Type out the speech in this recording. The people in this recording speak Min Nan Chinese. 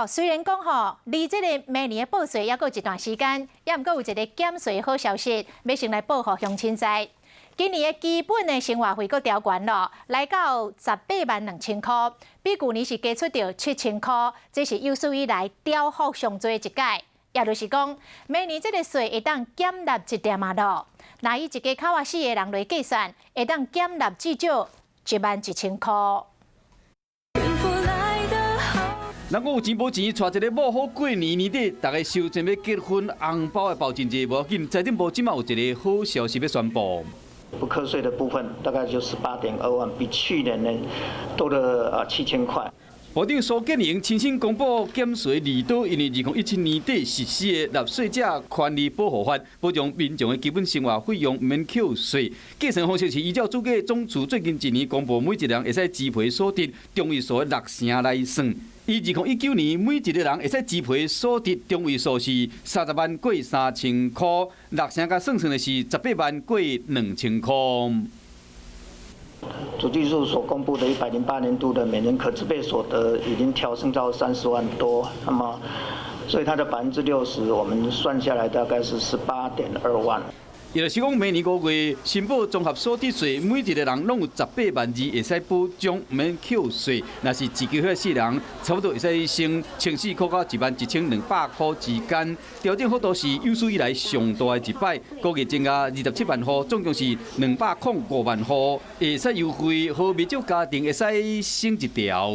哦，雖然講吼，離這个明年的報稅猶閣有一段時間，猶毋過有一个減稅好消息，欲先來報予鄉親知。今年的基本的生活費閣調懸囉，來到18萬2千箍，比舊年是加出著7千箍，這是有史以來調幅上濟一屆。也就是講，明年這个稅會當減納一點仔囉。若以一家口仔四个人來計算，會當減納至少1萬1千箍。人講有錢無錢，娶一个某好過年。年底，逐家收錢欲結婚，紅包會包真濟，無要緊。財政部這馬有一个好消息欲宣布。不課稅的部分大概就18.2萬，比去年呢多了7000塊。部長蘇建榮親身公布減稅利多，因為2017年底實施的納稅者權利保護法，保障民眾的基本生活費用毋免扣稅。計算方式是依照主計總處最近一年公布每一个人會使支配所得中位數的六成來算。以2019年每一个人會使支配所得中位數是30萬過3千箍，六成共算算的是18萬過2千箍。主計處所公布的108年度的每人可支配所得已經調升到30萬多，那麼所以它的60%，我們算下來大概是18.2萬。伊就是講，明年5月申報綜合所得稅，每一个人攏有18萬2會使保障，毋免扣稅。若是一家伙四人，差不多會使省1400到1萬1200箍之間。調整幅度是有史以來上大的一擺，估計增加27萬戶，總共是205萬戶，會使優惠，予袂少家庭會使省一條。